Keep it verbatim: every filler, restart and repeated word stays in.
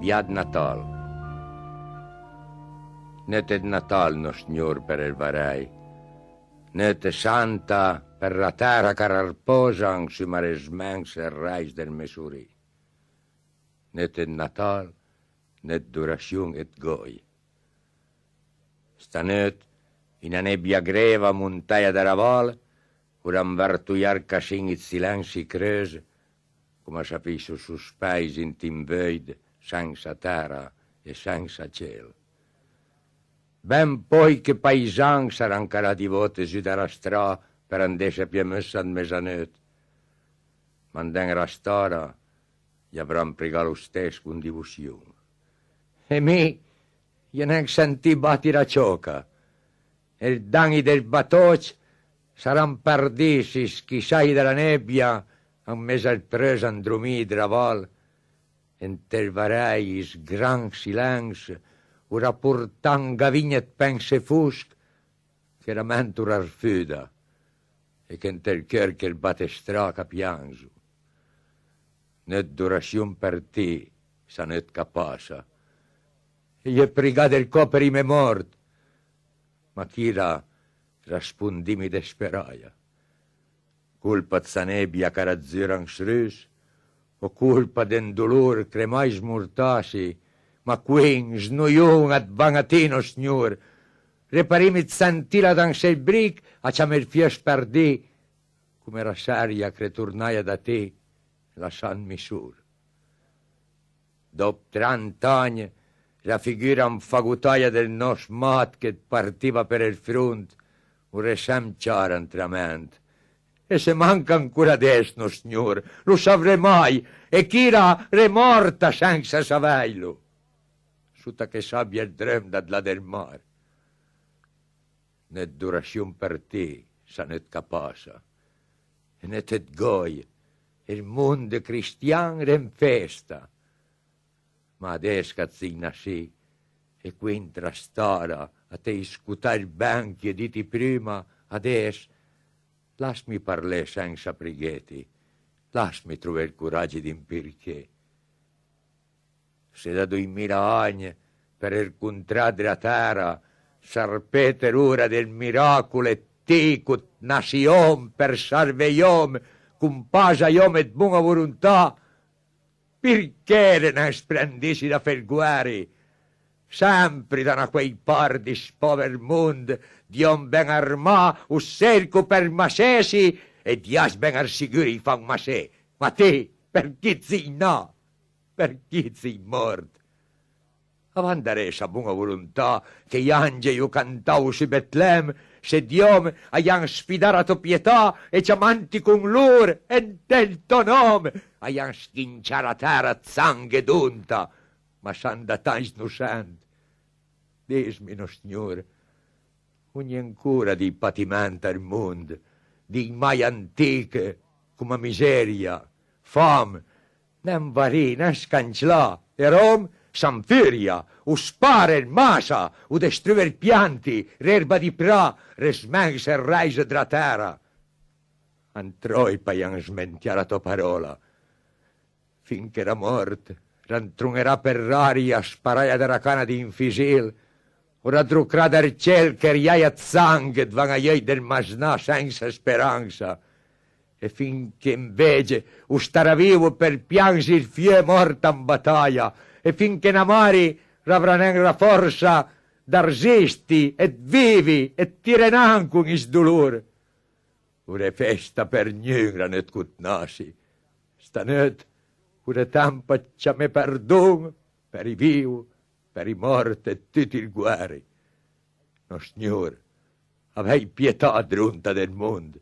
Ël Natal. Nët ëd Natal, Nosgnor, për ël varèj, nët santa për la tèra ch'a rëposa ansuma le smènse e rèis dël Messorì. Nët ëd Natal, nët d'orassion e 'd gòj. Stanët, ëna nebbia greva a montaja da la val, ora anvertoja ël cassin ëd silensi creus, coma s'a fisso sospèis int un veujd sensa tèra e sensa cel. Ben pòch paisan a saran calà di vòte zu da la stra për andesse a pié mëssa ëd mezanët, ma andeant a la stala i avran prigà lo stess con divossion. E mi i ai nen sentì bati la ciòca. E ël dan-i dël batòcc a saran perdì sui schissaj da la nebbia, an mes al preus andromì ëd la val, e ant ël varèj ël gran silens, ora portant gavin-e ëd pense fosc, che la ment ora rëfuda, e che ant ël cheur ch'al bate stra ch'a pianzo. Nët d'orassion për ti, sta nët ch'a passa. E i ai prigà dël cò për ij mè mòrt, ma chila a rëspondimmi dësperaja. Colpa ëd sta nebbia ch'a rëzura an së rus, o colpa d'un dolor ch'a l'é mai smortàssi, ma quin, snojon, a 't van a ti, Nosgnor, reparimmi ëd sentila dansé ël brich a ciamé ël fieu sperdì, coma la seria ch'a l'é tornaja da ti, lassandmi sol. Dòp trant'agn, la figura anfagotaja dël nòst mat ch'al partiva për ël front, o resta semp ciara ant la ment. E se manca ancora adess, Nosgnor, lo savré mai, e chila a l'é mòrta sensa savèilo, sota chë sabia ël dreum da là dël mar. Nët d'orassion për ti, sta nët ch'a passa, e nët ëd gòj, ël mond cristian a l'é an festa. Ma adess ch'a 't sin nassì, e quint la stala a t'hai scotà ël ben ch'i ai diti prima, adess lassmi parlé sensa prigheti, lassmi trové ël coragi d'un përchè. Se da doimila agn për ël contrat dla tèra s'a rëpete l'ora dël miracol, e ti ch'at nassi òm për sarvé j'òm, compàs a j'òm ëd bona volontà, përchè l'é nen sprendissi da fé ël guèri, sempri da na quai part di 'st pòver mond, di òm ben armà o 't serco për massessi, e di jas ben al siguro ij fan massé. Ma ti, për chi 't sin nà? Për chi 't sin mòrt? Avant da ré sa bona volontà che j'angjej o cantavo su Betlem, se di òm a j'han sfidà la tò pietà e ciamandti con lor e ant ël tò nòm a j'han schincià la tèra ëd sang e d'onta, ma sand a tanti nosent. Dismi, Nosgnor, o gn'é ancora dij patiment al mond, dij mai antich, coma miseria, fam, nen varì, nen scanclà, e l'òm s'anfuria, o spara, o massa, o destrù ël pianti, l'erba dij pra, le smense e rèis dla tèra. An tròip a j'han smentià la tò paròla, fin che la mòrt a l'antronarà për l'aria sparaja da la cana d'un fisil, o la drocrà dël cel ch'a riaja ëd sang dvant a j'euj dël masnà sensa speransa, e fin che anvece o starà vivo për pianzi ël fieu mòrt an bataja, e fin che na mari a l'avrà nen la fòrsa da rësisti e 'd vivi e 'd tiré 'nant con ij dolor. O l'é festa për gnun la nët ch'at nassi. Sta nët o l'é temp ëd ciamé përdon për ij viv, për ij mòrt e tuti ij guèri. Nosgnor, avèj pietà dl'onta dël mond.